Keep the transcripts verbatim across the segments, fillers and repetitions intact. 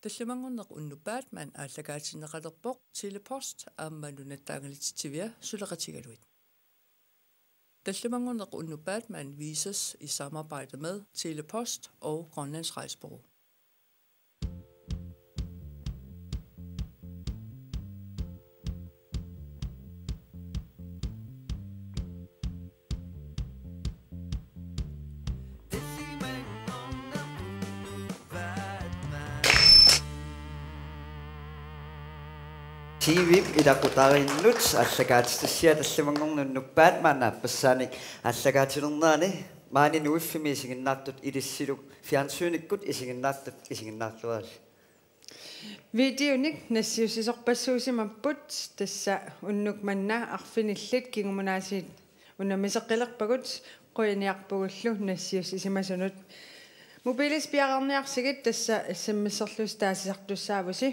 Tallimanngorneq unnuppat maani aallakaatinneqalerpoq Tele-Post aamma Nunatta Angalatsitsivia suleqatigalugit. Tallimanngorneq unnuppat maani vises i samarbejde med Tele-Post og Grønlands Rejsebureau. T V-p ilaqutariinnut aallakaatitassiaq tallimanngorneq unnuppat maani aappassaanik aallakaatilernerani maani Nuiffimmi isiginnaartut ilissilu fjernsynikkut isiginnaartut isiginnaarluarisi. Videonik nassiussisorpassuusimapput, tassa unnuk manna arfinillit kingumut aasiit unammiseqqilerpagut, qujaniarpugullu nassiussisimasunut. Mobilisi piareerniarsigit tassa S M S-erlusi taasisartussaavusi.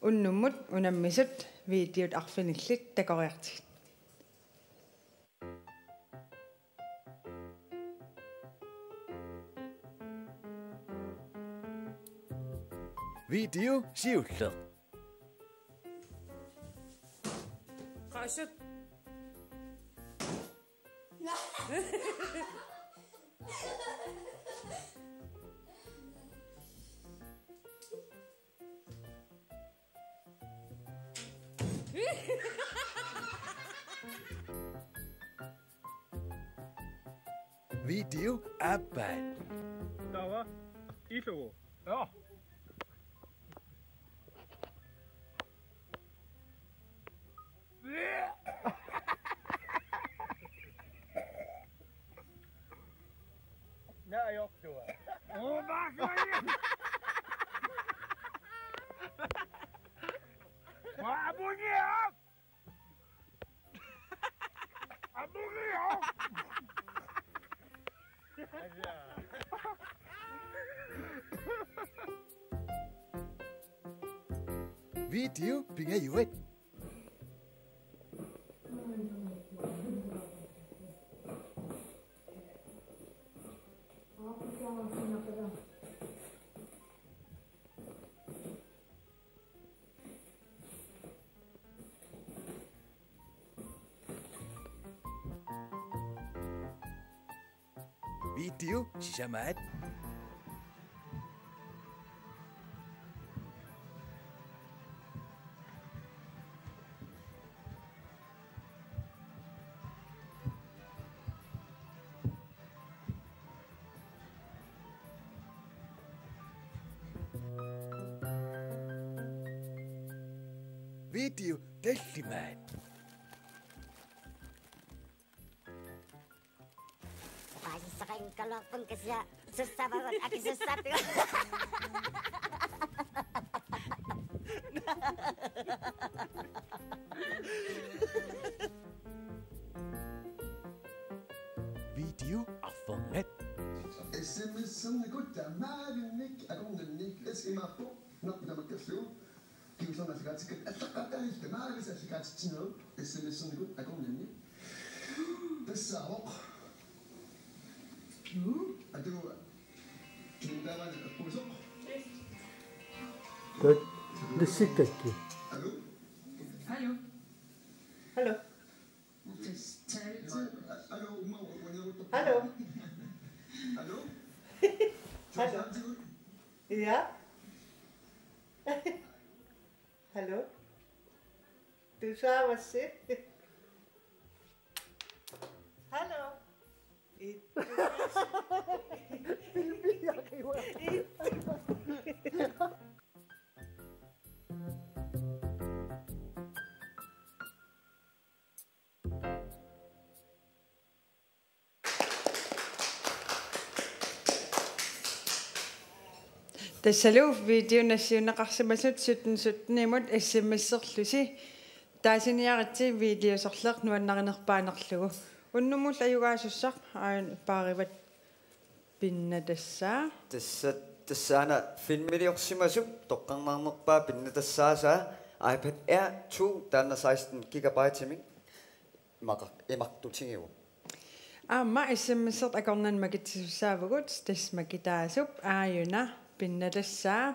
Unnummut unammisut videot arfinillit takoriartigit. Video siulleq. Qaasut. Video aappaa. Taava. Illugu. Joo. Naa ajortua. Oh, fuck, man. Waa, abunniaq! Abunniaq! Video pingajuat. Video sisamaat. Video tallimaat. Oqaasissaqanngikkaluarpunga kisianni sussaavagut akisussaappigut. Video arfernat. S M S-ernikut taamaalillutik akornanni, tassa imaappoq, nappaatikkaluarlugu. Kingullermik aallakaatikkatit allaqqattaarlugit taamaalillutit aallakaatitsinerit S M S-ernikut akornanni. Tassaavoq. Atu. Taamaalillutit appusoq. Tat-, tassikkakku. Aluu? Aluu? Aluu? Aluu? Aluu? Aluu? Ja? Aluu? Tusaavassi? Aluu? Tassalu video nassiunneqarsimasut sytten sytten-imut S M S-erlusi. Taasiniaritsi video sorleq nuannarinerpaanerlugu. Unnummut ajugaasussaq aajuna paarivat pinnatassaa. Tassa, tassaana filmiliorsimasup toqqarnaarnerpaaq pinnatassaasa iPad Air two, taanna seksten gigabyte-imik imaqar-, imartutigivoq. Aamma S M S-ertut akornanni makitsisussaavugut, tassa makitaasup aajuna pinnatassaa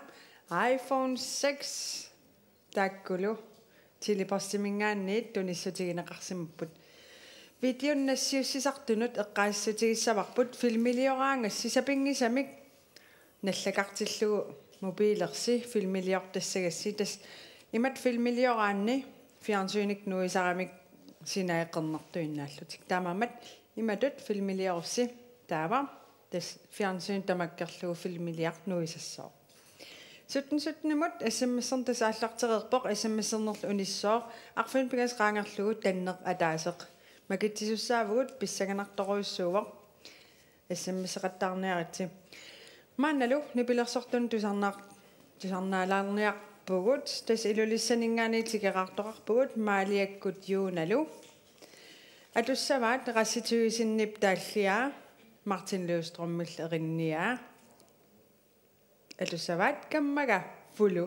iPhone seks taakkulu Tele-Postiminngaanniit tunissutigineqarsimapput. Videonik nassiussisartunut eqqaasitsissutigissavarput filmilioraangassi sapinngisamik nallakartillugu mobiilersi filmiliortassagassi. Tassa imatut filmilioraanni fjernsynik nuisaramik sinaat qernertuinnaallutik. Taamaammat imatut filmiliorussi taava tassa fjernsyn tamakkerlugu filmiliaq nuisassooq. Sytten sytten-imut S M S-erneq tassa aallartereerpoq, S M S-ernerlu unissooq, arfineq-pingasut qaangerlugu tanneq ataaseq. Makitsisussaavugut, pissanganartorujussuuvoq. S M S-eqattaarniaritsi. Maannalu nipilersortunut tusarnaar-, tusarnaalaarniarpugut, tassa Ilulissaninngaanniit tikeraartoqarpugut, Maaliakkut Juunalu. Atussavaat Rassi Thygessennip taalliaa, Martin Løvstrømillu erinniaa. Atussavaat Kammaga Fulu.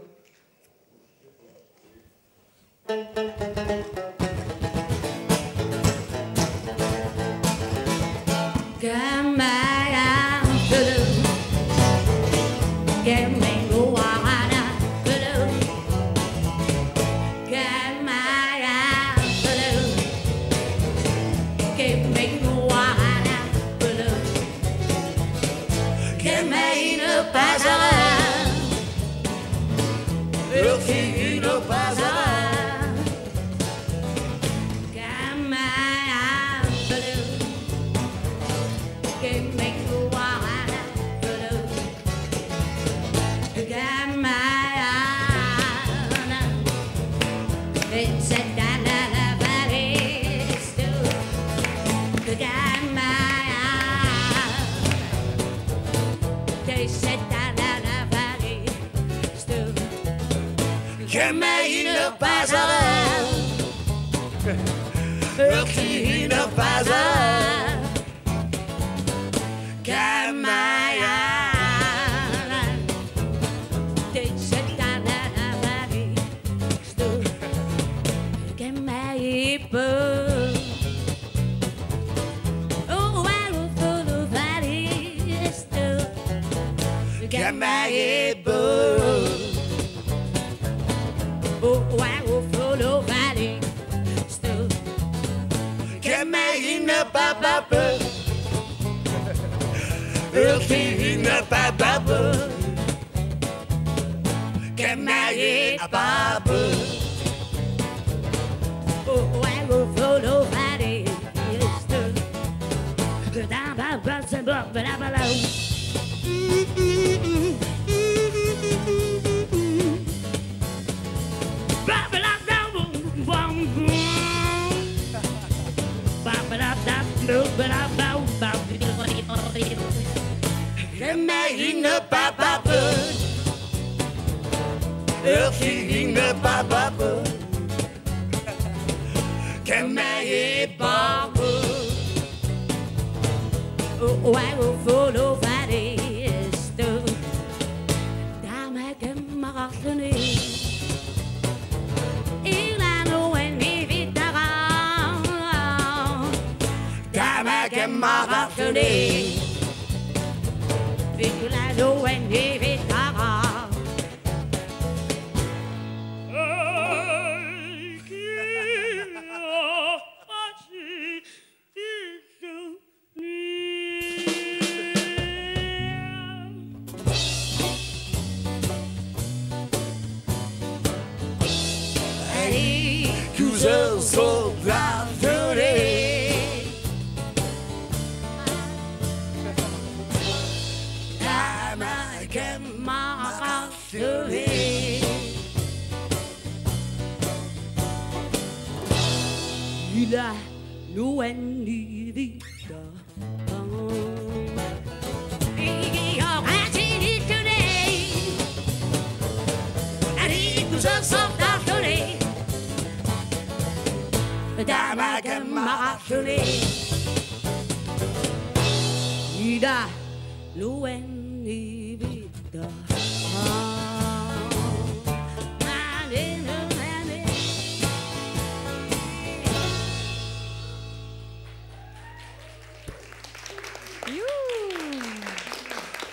Juu.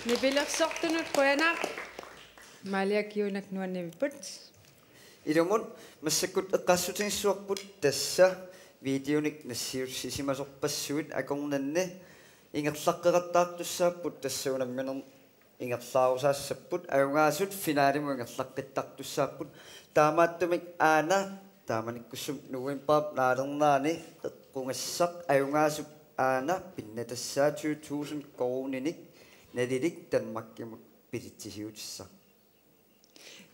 Nipilersortunut qujanaq. Malia Kiunak nuannivipput. Ilumut massakkut eqqaassutigissavarput tassa videonik nassiussisimasorpassuit akornanni ingerlaqqeqattaartussaapput tassa unamminermi ingerlaarusaassapput ajugaasut finalimut ingerlaqqittartussaapput taamaattumik aana taamanikkussummik novembarip naalernerani eqqugassaq ajugaasup aana pinnatassaa tyve tusind koruuninik nalilik Danmarkimut bilitsisiutissaq.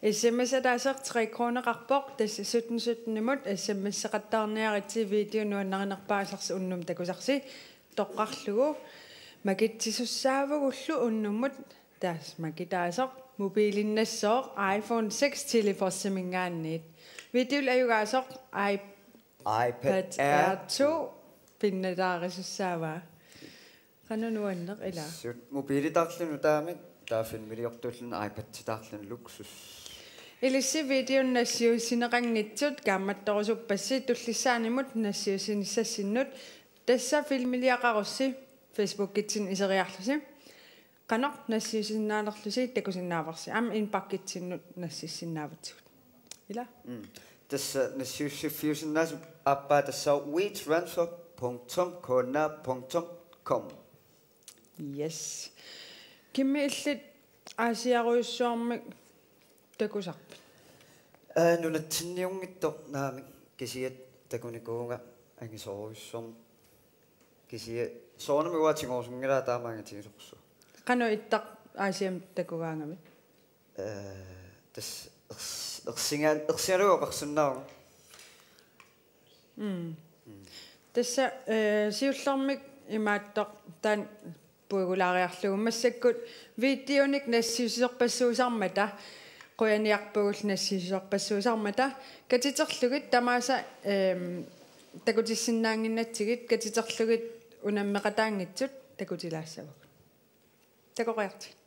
S M S ataaseq tre kroneqarpoq, tassa sytten sytten-imut S M S-eqattaarniaritsi video nuannarinerpaasarsi unnuk takusarsi toqqarlugu makitsisussaavugut unnummut taas makitaasoq mobiilinnassooq iPhone six Teleforceminngaanniit. Videolik ajugaasoq iPad iPad Air Air to pinnataarisussaavaa. Qanoq nuanneq ila. Sut mobiilitaarluni taamik, taava filmiliortuulluni iPaditaarluni luksus. Ilissi videonik nassiussineqanngitsut kaammattorusuppassi tullissaanimut nassiussinissassinnut tassa filmiliaqarussi Facebookitsinni iseriarlusi. Qanoq nassiussinnaanerlusi takusinnaavarsi. Aamma inboxitsinnut nassiussinnaavutsigut. Ila? Mm. Tassa nassiussiffiusinnaasup aappaa tassa wetransfer punktum k n r punktum com. Yes. Kimmi illit Aasiarujussuarmik takusarpit? Aa, nunatsinniunngitsoq naamik kisiat takunikuuvunga angisoorujussuarmik. Kisiat soorunami uanga tigoorusunngilanga taama angitigisorsuaq. Qanoq ittaq Aasiami takugaangamit? Aa, tassa ers-, ersigaan-, ersigalugu oqarsinnaavunga. Mm. Mm. Tassa, eh, siullermik imaattoq taanna puigulaariarlugu massakkut videonik nassiussisorpassuusarmata, qujaniarpugullu nassiussisorpassuusarmata, katiterlugit tamaasa, ehm, takutissinnaannginnatsigit, katiterlugit unammeqataanngitsut takutilaassavagut. Takoqiartigit.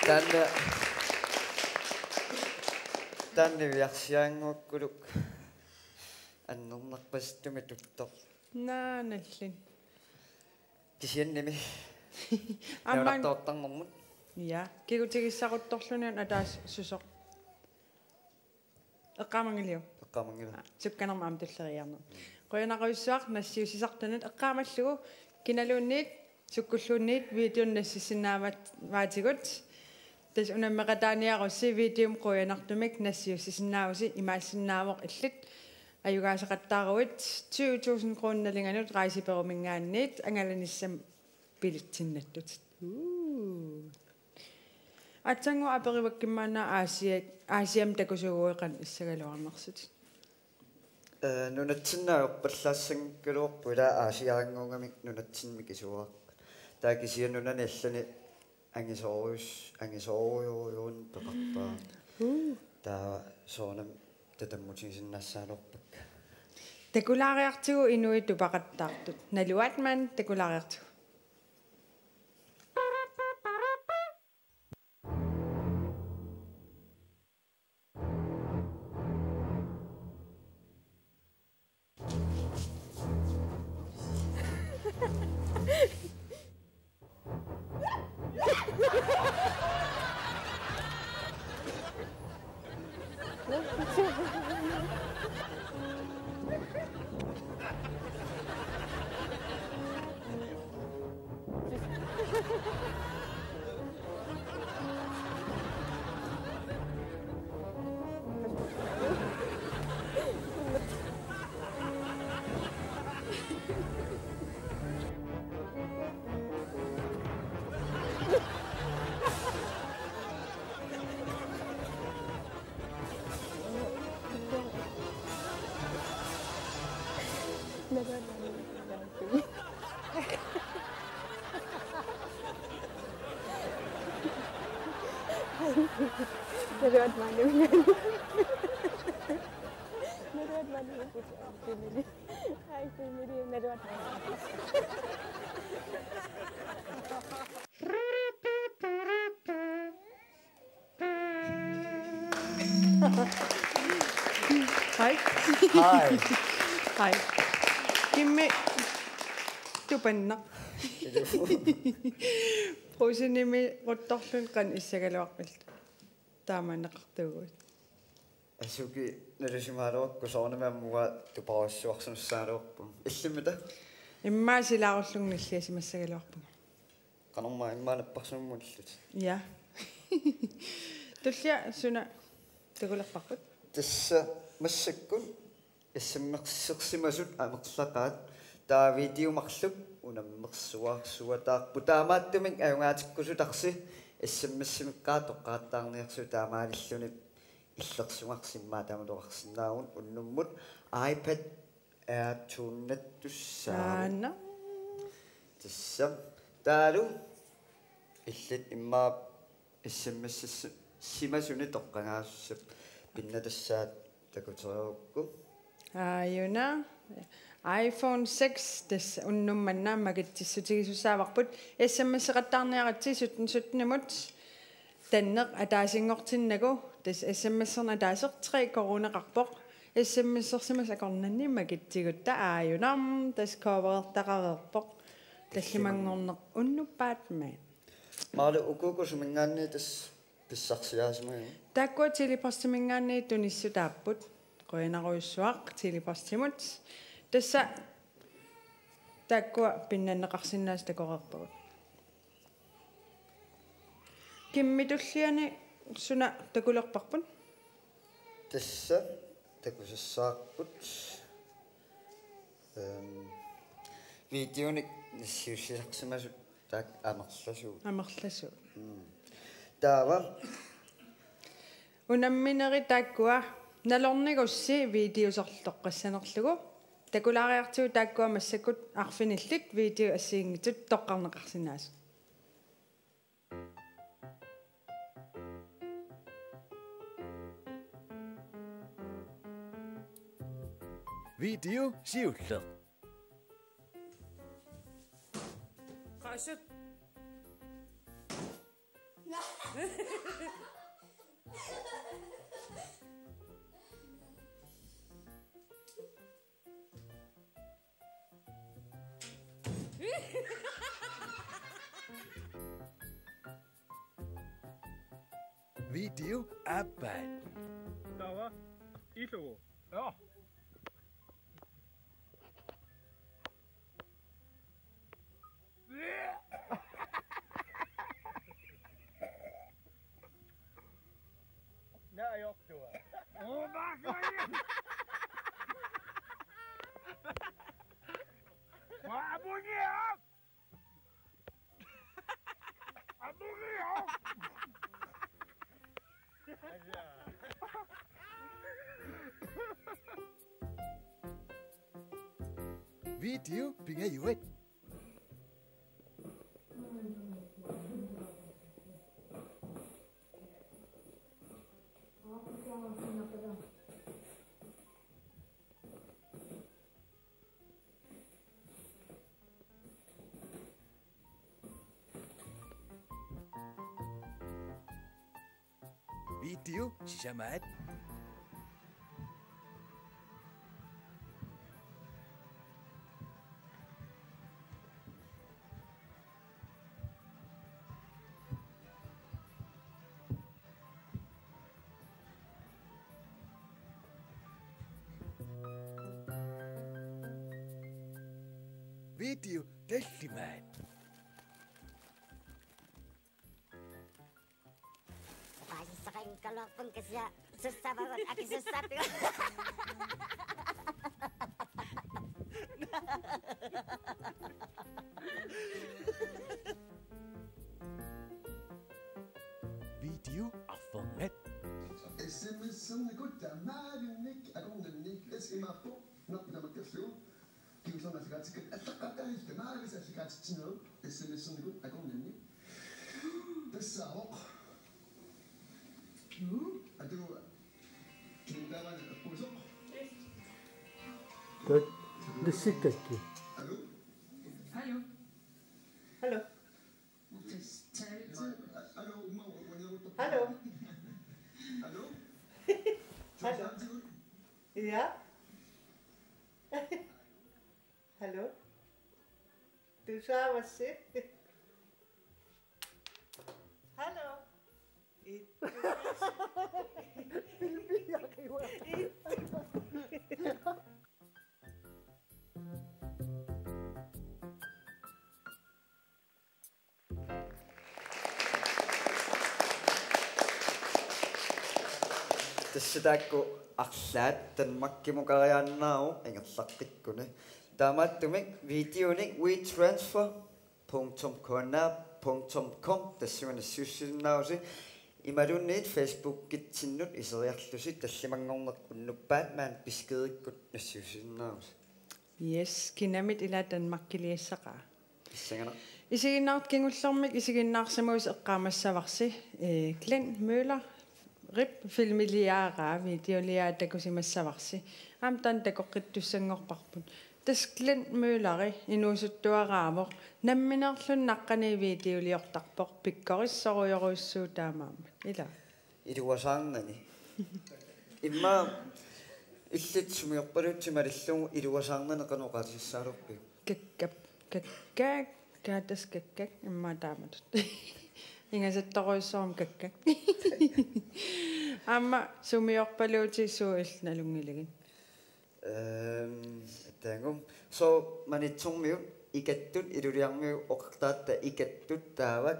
Taanna, taanna niviarsiaannguakkuluk annernarpasittumik tuttoq. Naa, nallinik. Kisiannimi. Aamma. Nuunartoortarnermut. Ja, kigutigissaquttorluni una ataaseq susoq. Eqqaamanngilagut. Eqqaamanngilagut. Aa, sukkanermut aamma tulleriiarneq. Qujanarujussuaq nassiussisartunut, eqqaamallugu kinaluunniit sukkulluunniit videonik nassiussinnaavaatigut. Tassa unammeqataaniarussi videomik qujanartumik nassiussisinnaavusi, imaassinnaavoq illit ajugaasaqattaaruit tyve tusind kroner nalinganut Rejsebureauminngaanniit angalanissamut billetsinnattut. Uu. Aatsaannguaq aperivakkimmaannaq Aasiat, Aasiamut takusuuguit qanoq issagaluarnersutit? Ee, nunatsinni ajorpallaassanngikkaluarpoq, ila Aasiaraannguugamik nunatsinni mikisuarput. Taava kisianni nunani allani angisoorujus-, angisoorujussuarnik peqarpara. Uu. Taava soorunami tatammutigisinnaassagaluarpakka. Takulaariartigu inuit tupaqattaartut. Naluaat maani takulaariartigu. Naluaat maani. Naluaat maani. Hi, family. Naluaat maani. Hi. Hi. Hi. Kimmi tupannaq. Brugsenimi quttorlun qanoq issagaluarpillutit? Taamaanneqartuuguit. Asuki nalusimagaluarukku soorunami aamma uanga tuparujussuarsimassagaluarpunga. Illimmita? Immaqa silaarullunga nalliassimassagaluarpunga. Qanormaa immaqa napparsimammullutit. Ja. Tullia suna takulerparput? Tassa massakkut S M S-ersimasut amerlaqaat, taava video marluk unammersuarsuataarput. Taamaattumik ajugaatikkusutarsi S M S-imikkaat toqqattaarniarsut, taamaalilluni illersugarsi immaqa taamatoqarsinnaavugut. Unnummut iPad Air to-nattussaavoq. Aana. Tassa taavalu illit immaqa S M S-simasunik toqqagaassapput, pinnattassat takutereerukku. Aajuna. iPhone six tassa unnuk manna makitsissutigisussaavarput. S M S-eqattaarniaritsi sytten sytten-imut. Tanneq ataasinngortinnagu, tassa S M S-erneq ataaseq tre koruuneqarpoq. S M S-ersimasut akornanni makitsigutta aajuna, tassa coverertaqareerpoq. Tallimanngorneq unnuk Batman. Maali, ukuuku suminngaanniit tassa pissarsiaasimagigut? Taakkua Tele-Postiminngaanniit tunissutaapput. Qujanarujussuaq Tele-Postimut. Tassa taakkua pinnanneqarsinnaasut takoreerpagut. Kimmi, tulliani suna takulerparput? Tassa takusassavarput. Ehm, videonik nassiussisarsimasut taakku amerlasuut. Amerlasuut. Mm. Taava. Unamminerit taakkua nalornigussi videosorlu toqqassanerlugu. Takulaariartigu taakkua massakkut arfinillit videot assigiinngitsut toqqarneqarsinnaasut. Video siulleq. Assut. Video aappaa. Taava ilugu. Joo. Naa ajortua. Oh, my God. Waa, amunia! Amunia! Video pingajuat. Video sisamaat. Video tallimaat. Paasissaqanngikkaluarpunga kisianni sussavagut akisussaapput. Video arfernat. S M S-ernikut taamaalillutik akornanni S M R-pu nappi tamakkerlugu. Kingullermik allagaatsikkat allaqqattaarluta maavisa allagaatitsinerup S M S-ernikut akornanni. Tassaavoq. Atu. Kiintaavani appusoq. Tak. Lissikkakkit. Aluu. Aluu. Aluu. Aluu. Aluu. Aluu. Ja. Hallo? Tusaavassi? Hallo? Ittu. Ittu. Tassa taakku arlaat Danmarkimukariaannaavoq ingerlaqqikkuni. Taamaattumik videonik WeTransfer punktum K N R punktum com tassunga nassiussisinnaavusi. Imaluunniit Facebookitsinnut iseriarlusi tallimanngorneq unnuppat maani beskedikkut nassiussisinnaavusi. Yes, kinamit ila Danmarkiliassaqaa. Pissanganaq. Isiginnaartut kingullermik isiginnaarsimavussi eqqaamassavarsi, eh, Glenn Møller, rip, filmiliaraa, videoliaa takusimassavarsi. Aamma taanna takoqqittussanngorparput. Tassa Glenn Mølleri inuusuttuaraavoq, nammineerluni naqqaniit videoliortarpoq, pikkorissorujorujussuuvoq taamaammat. Ila. Iluasaarnani. Immaqa illit sumiorpaluutsit malillugu iluasaarnani qanoq oqaatigissaarpiuk? Kakkap, kakkak, kaatas kakkak, immaqa taamatut. Ingasattorujussuarmik kakkak. Aamma sumiorpaluutit suut illit nalunngilagit? Ehm, taanna. So, Maniitsormiut ikattut, Ilulissarmiut oqartaratta ikattut taava,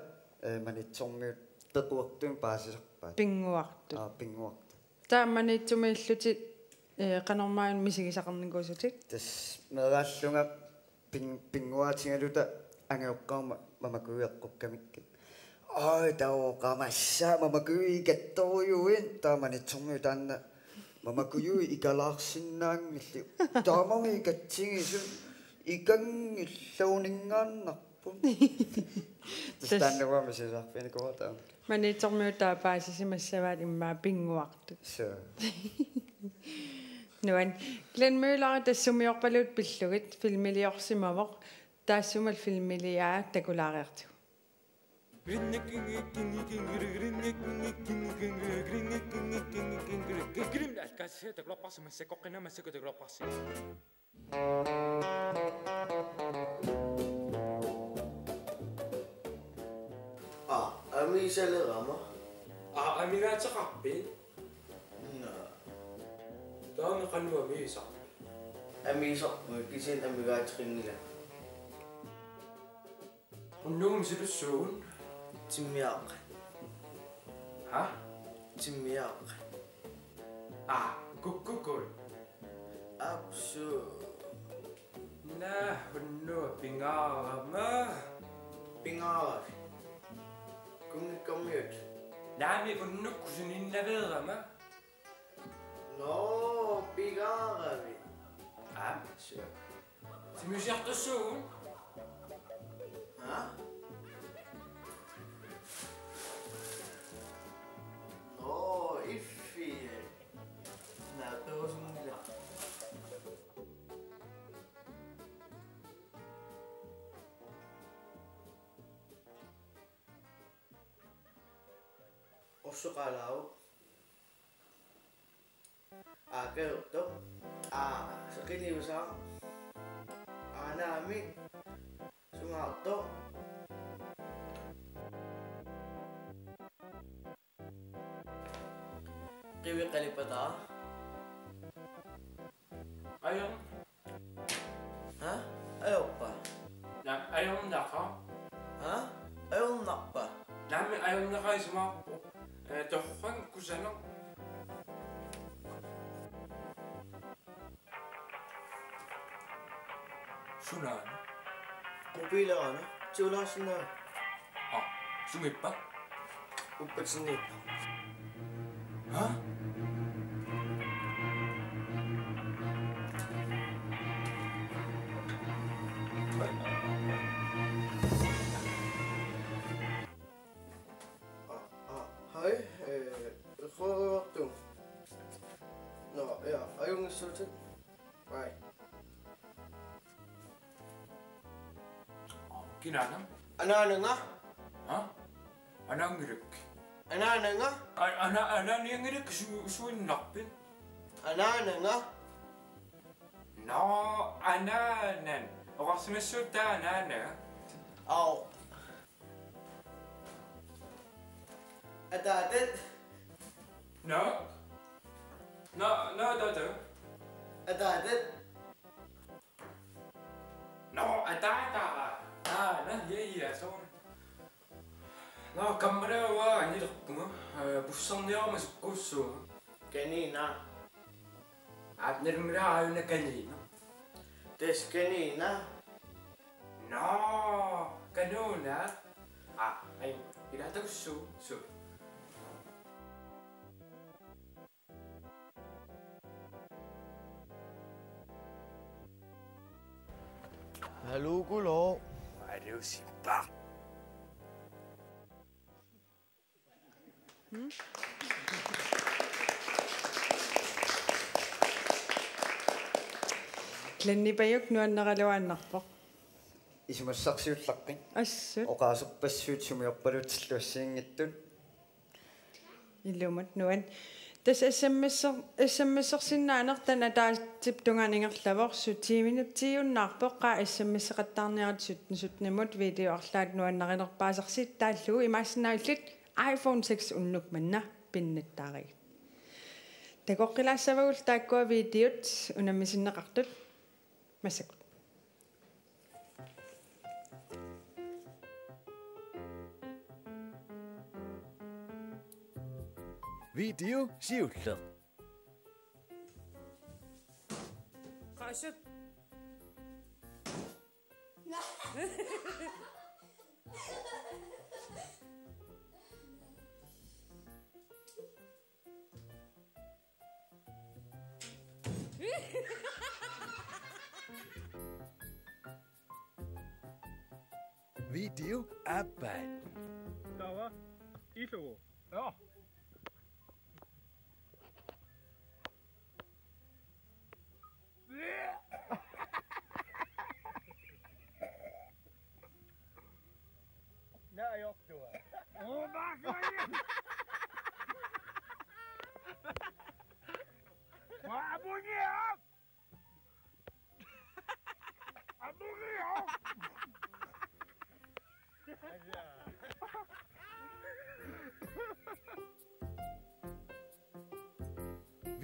eh, Maniitsormiut pequartumik paasisarpaat. Pinnguartut. Aa, pinnguartut. Taava Maniitsumiillutit, eh, qanormaanna misigisaqarnikuusutit? Tassa meeraallunga pin-, pinnguaatigaluta angajoqqaarama mamakujuit eqqukkamikkit. Ai, taava oqarama: Assa, mamakujuit ikattorujuit, taava Maniitsormiut taanna: Mamakujuit ikalaarsinnaanngillat. Taamami ikatsigisut ikanngillat uninngaannarput. Tassa taanna uanga misigisaqarfiginikuuara taama. Maniitsormiut taava paasisimassavaat immaqa pinnguartut. Suu. Nuann. Glenn Møller, tassa sumiorpaluutsit pillugit, filmiliorsimavoq. Taassuma filmiliaa takulaariartigu. Aa, amiisalerama? Aa, amigaateqarpit? Naa. Taama qanoq amiisarpit? Amiisarpunga, kisianni amigaateqanngilanga. Unnugu misilissuugut? Timmiaqqat. Ha? Timmiaqqat. Aa, kukkukut. Apsu. Naa, unnugu pingaarama. Pingaaravit? Kunngikkormiut? Naamik, unnukkut suniinnaveerama. Nå, pingaaravit? Aamma, suu. Timmisartussuugut? Ha? Nå, iffi. Naaperusunngilaq. Orsoqalaavoq. Aa, kajortoq. Aa, seqiniusaaq. Aa, naamik. Sungaartoq. Qiviq qalipataaq. Ajor. Ha? Ajorpa? Naa, ajornaqaaq. Ha? Ajornarpa? Naamik, ajornaqaaq, isumaqarpoq. Ee, torrak kusanaq. Sunaana? Mobiilerama? Tiulaarsinnaava? Aa, sumiippa? Uppatinniippa? Ha? Aa, aa, hej, øh, Røvertu. Nå, ja, ajunngitsuutit. Hej. Kinaana? Anaananga. Ha? Anaanngilakka. Anaananga. A-, ana-, anaanianngilakka su-, suinnarpit? Anaananga. Nå, anaanan. Oqarsimassuutit anaananga. Au. Ataatat. Nå? Nå, nå, ataatat. Ataatat. Nå, ataatat. Aa, nå, ja, ja, så. Nå, kammalaat, uanga anilerpunga. Øh, busserniarama sukkuussuunga. Kanina? Aap, nalunngilara, aajuna kanina. Tassa kanina. Nå, kanuna. Aa, ai, ila takussu, su. Hallo, hallo. Hallo, Simba. Lannipajuk nuanneraluaannarpoq. Isumassarsiullaqqit. Assut. Oqaaserpassuit sumiorpalutillu assigiinngitsut. Ilumut nuann. Tassa S M S-er-, S M S-ersinnaaneq taanna ataatsip tungaanut ingerlavoq, sutiiminut tiiunnaarpoq, qaa S M S-eqattaarniarit sytten sytten-imut, video arlaat nuannarinerpaasarsi taallugu, imaassinnaavoq illit iPhone seks unnuk manna pinnittaarigit. Takoqqilaassavagullu taakkua videot unammisinneqartut. Massakkut. Video siulleq. Qasut. Video aappaa. Taava ilugu. Joo.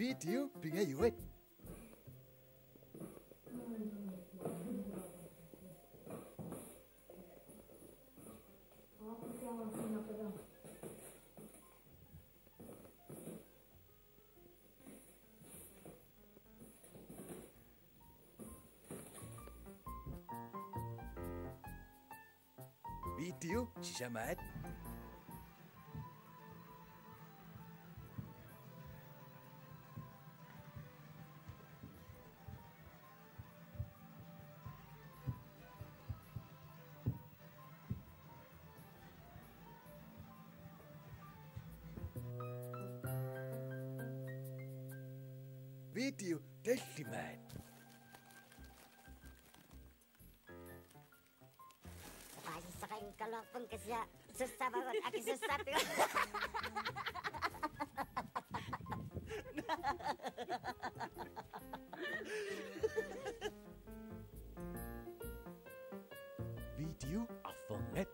Video pingajuat. Video sisamaat. Video tallimaat. Paasissaqanngikkaluarpunga kisianni sussavagut akisussaapput. Video arfernat.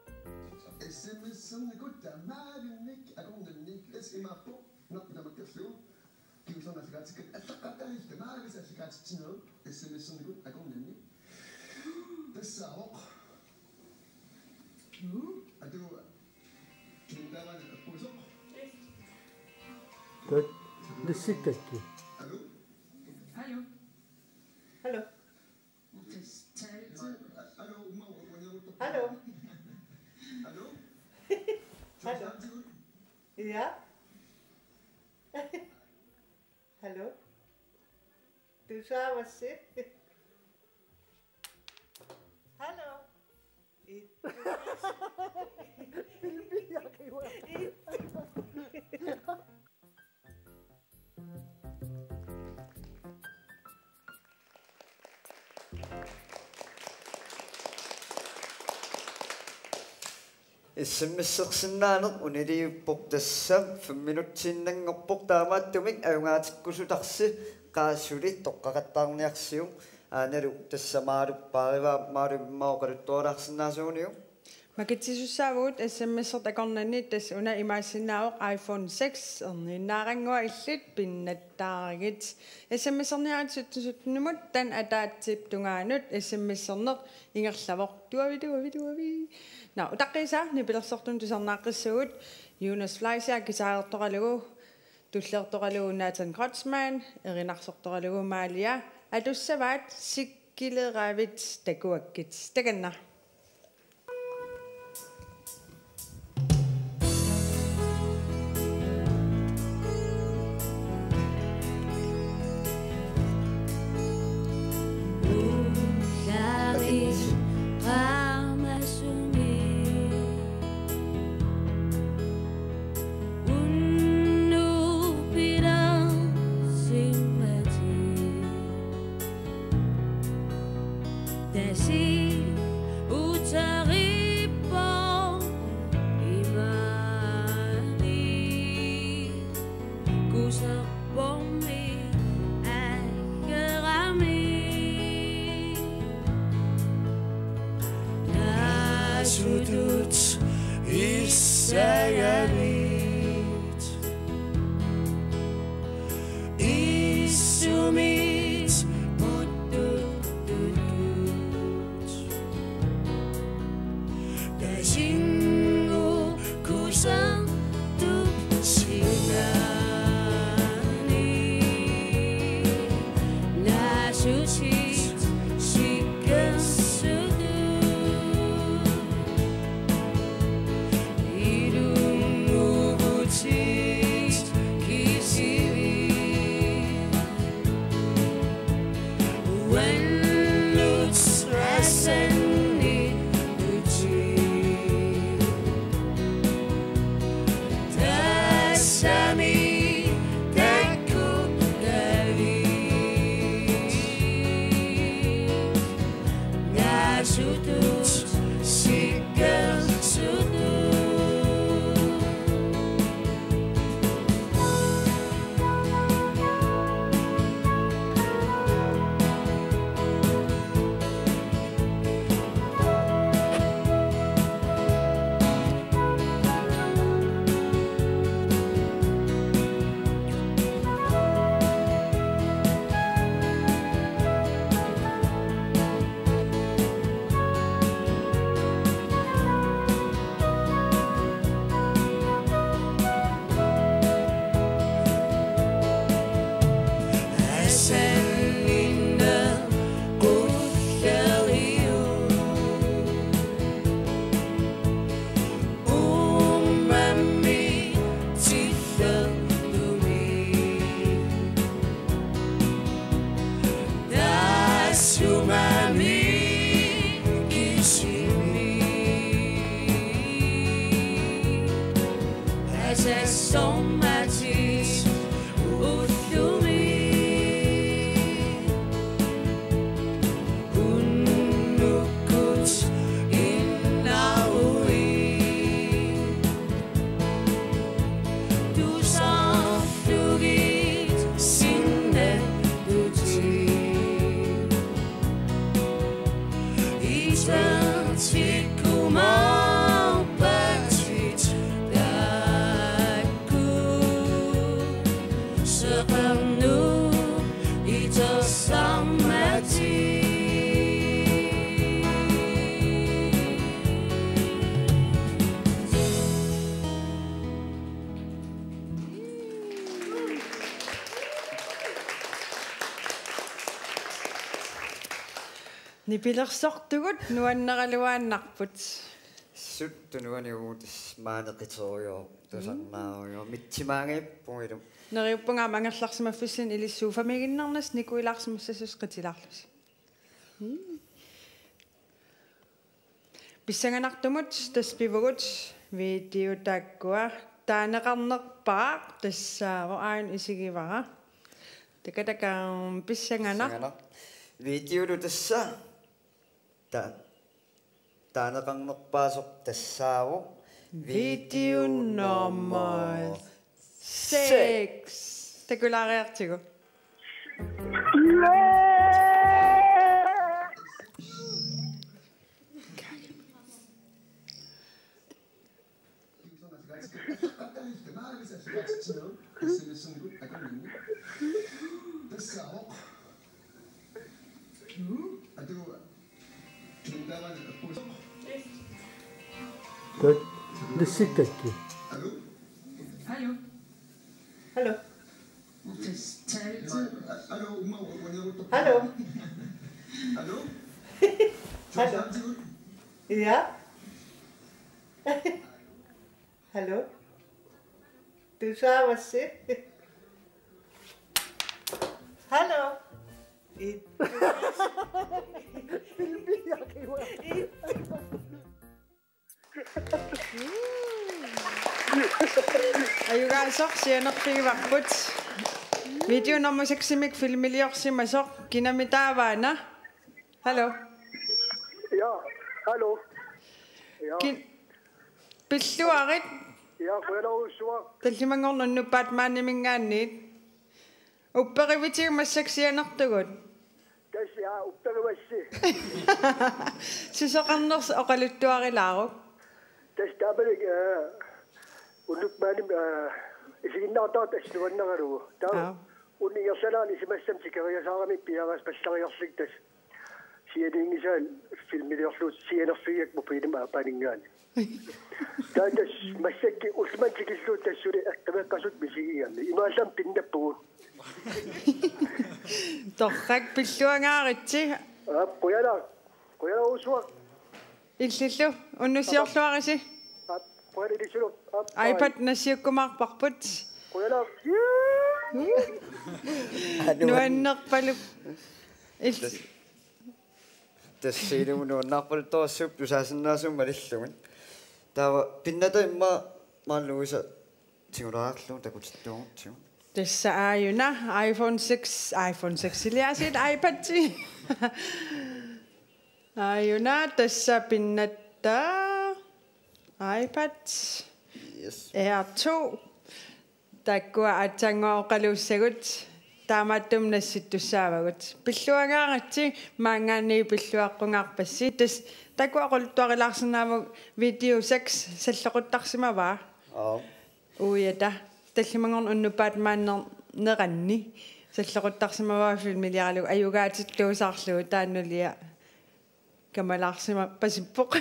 S M S-ernikut tamaavinnik akornanni klassimaappoq. Nappinamakkerlugu. Kiusama allagaatsikkat allaqqattaarista maagisa allagaatitsineru S M S-ernikut akornanni. Tassaavoq. Atu. Kintaavani appusoq. Tak. Lissikkakkit. Alo. Alo. Alo. Alo. Alo. Alo. Alo. Ja. Hallo? Tusaavassi? Hallo? Ittu. Pilpiakiwa. Ittu. S M S-ersinnaaneq uniliuppoq, tassa fem minutsiinnanngorpoq, taamaattumik ajugaatikkusutarsi qaa suli toqqaqattaarniarsiuk. Aanalu tassa Maaluppaarivaa, Maalu immaqa oqaluttualaarsinnaasuuniuk. Makitsisussaavugut S M S-ertut akornanni, tassa una imaassinnaavoq iPhone six, erniinnaaranngua illit pinnattaarigit. S M S-erniarit sytten sytten-imut, taanna ataatsip tungaanut S M S-erneq ingerlavoq. Tuavi, tuavi, tuavi. Nå, utaqqiisaa nipilersortunut tusarnaaqqissuugut. Jonas Fleischer guitarertoralugu, tulliortoralugu Nathan Kreutzmann, erinarsortoralugu Malia. Atussavaat Sikkileravit takuakkit. Takanna. Tasi utarippo imani kusarpummi akerami. Naasutut issaganit. Issumit puttuttut. Tasingu kusartup sinani. Naasutit sikkersutut. Ilunguvutit kisivit. Uannut asanni uti. Tassami takkukkavi. Naasutut sikkersutut. Nipilersortugut nuanneraluaannarput. Suttu nuaniuvutis maaneqitorujoor tusarnaarujoor mitsimaanngippuilu. Neriuppunga aamma angerlarsimaffissinni ilissi soofamiiginnarnasi nikuilaarsimassasusi qitilaarlusi. Pissanganartumut tassa pivugut video taakkua taaneqarnerpaaq tassaavoq aajuna isigivara. Takataka pissanganaq. Pissanganaq. Videolu tassa ta-, taaneqarnerpaasoq tassaavoq video nummer seks. Takulaariartigu. Tut, lissikkakkit. Hallo. Hallo. Hallo. Hallo. Ja. Hallo. Tusaavassi. Hallo. Ajugaasoq sianerfigivarput. Video nummer seksimik filmiliorsimasoq kinami taavaana. Hallo. Ja, hallo. Ja. Kin-, pilluarit. Ja, qujanarsuaq. Tallimanngorneq Unnuk Batmaniminngaanniit. Upperivisiuk massakkut sianertugut? Tassa, ja, upperivassi. Susoqarnersoq oqaluttuarilaaruk. Tassa taamani, eh, Unnuk Batmanimik, eh, isiginnaartartut assut nuannaralugu. Taava. Aap. Unnuk ingerlanerani isumassama tikeriasaarami piareersarpallariarlunga tassa. Sianinngisaat filmiliorlugu sianerfigigakku mobilimut aappaaninngaanniit. Taava tassa massakkut ullumimut tikillugu tassa suli eqqimeqqasutut misigigami. Imaallaat pinnappugut. Torrak, pilluangaaritsi. Aap, qujanaq. Qujanarsuaq. Illillu, unnussiorluarisi. Aap, qujanaq ilissi. Aap, bye. iPad nassiukkumaarparput. Qujanaq. Nuannerpalup. Ill-, Tassa ilumut nuannaarpaluttorujussuupput tusaasinnaasunik malillugit. Taava pinnata immaqa maani Louise tigulaarlugu takutittuugutsigu. Tassa aajuna iPhone six, iPhone six-iliaasiit iPad. Aajuna tassa pinnata iPad Yes. Air to. Taakkua aatsaannguaq oqaluussagut taamaattumik nassittussaavagut. Pilluangaaritsi, maanngaanniit pilluaqqungaarpassi. Tassa taakkua oqaluttuarilaarsinnaavagut video seks salloquttarsimavaa. Aap. Uiata. Tallimanngorneq Unnuk Batmaneranni salloquttarsimavaa filmiliaralugu ajugaatittuusaarlugu taannulia kamalaarsimappasippoq.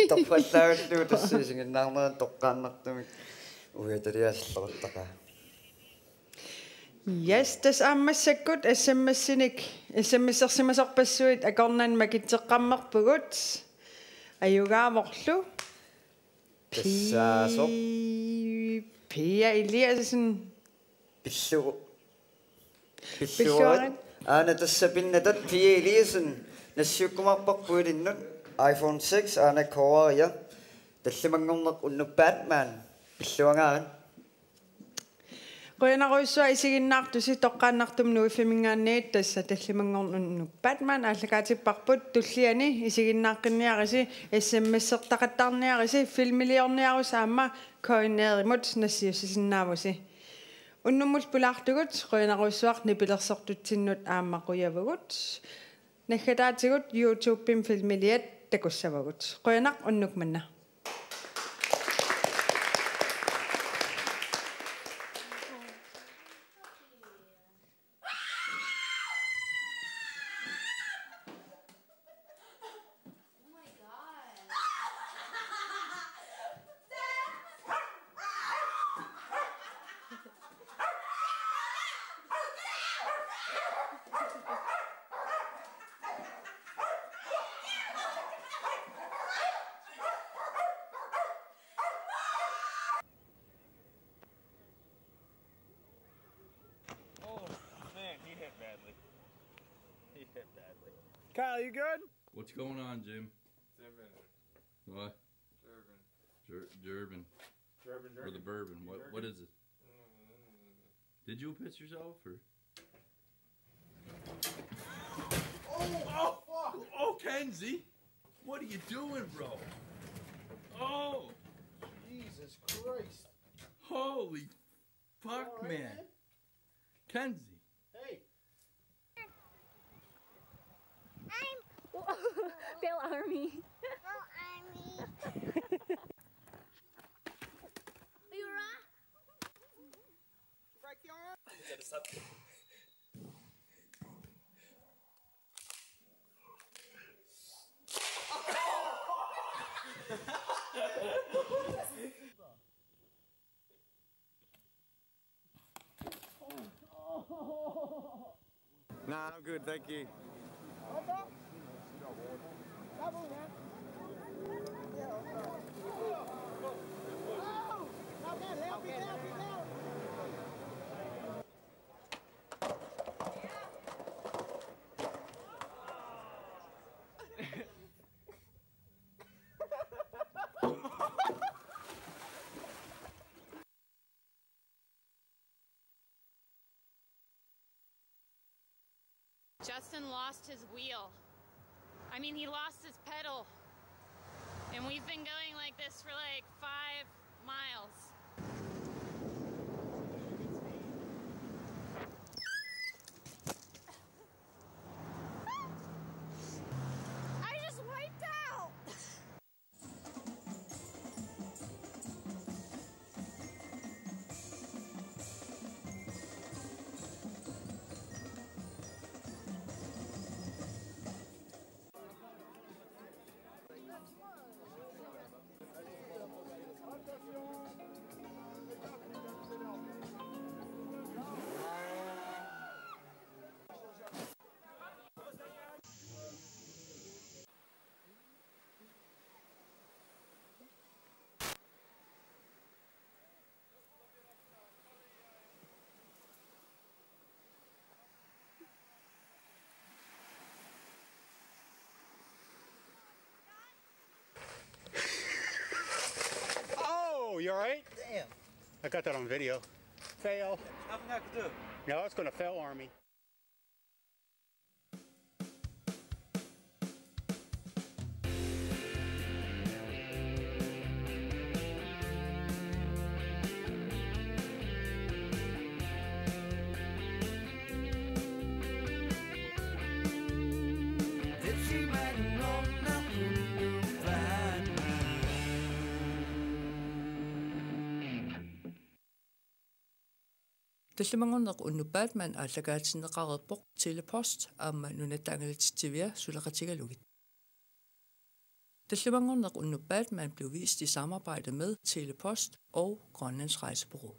Torrallaagallugu tassa isiginnaarnerani toqqaannartumik uiataliasalleruttaqaa. Yes, tassa aamma massakkut S M S-inik, S M S-ersimasorpassuit akornanni makitseqqammerpugut. Ajugaavorlu. Tassaasoq. Pi-, Pia Eliassen. Pillu-, pilluarit. Pilluarit. Aana tassa pinnatat Pia Eliassen nassiukkumaarparput ilinnut iPhone six aana Korea. Tallimanngorneq Unnuk Batman. Pilluangaarit. Qujanarujussuaq isiginnaartusi toqqaannartumik Nuiffimminngaanniit tassa tallimanngorneq Unnuk Batman aallakaatipparput tulliani isiginnaaqqinniarisi S M S-ertaqattaarniarisi filmiliorniarusi aamma K N R-imut nassiussisinnaavusi. Unnummut pulaartugut, qujanarujussuaq nipilersortutsinnut aamma qujavugut. Naggataatigut YouTube-imi filmiliat takussavagut. Qujanaq unnuk manna. Oh, man, he hit badly. He hit badly. Kyle, you good? What's going on, Jim? Seven. What? German. Ger- German. German, or the German. Bourbon. What? What is it? Did you piss yourself or? Oh, oh, oh, Kenzie, what are you doing, bro? Oh, Jesus Christ! Holy fuck, man. Kenzie. Hey. I'm Phil Army. Phil Army. Are you right? Break your arm. Nah, I'm good, thank you. Justin lost his wheel. I mean, he lost his pedal. And we've been going like this for like five miles. I just wiped out. Oh, you all right? Damn. I got that on video. Fail. Nothing I could do. No, it's gonna fail, Army. Tallimanngorneq unnuk Batman aallakaatinneqareerpoq Telepost aamma Nunatta Angalatitsivia suleqatigalugit. Tallimanngorneq unnuk Batman blev vist i samarbejde med Telepost og Grønlands Rejsebureau.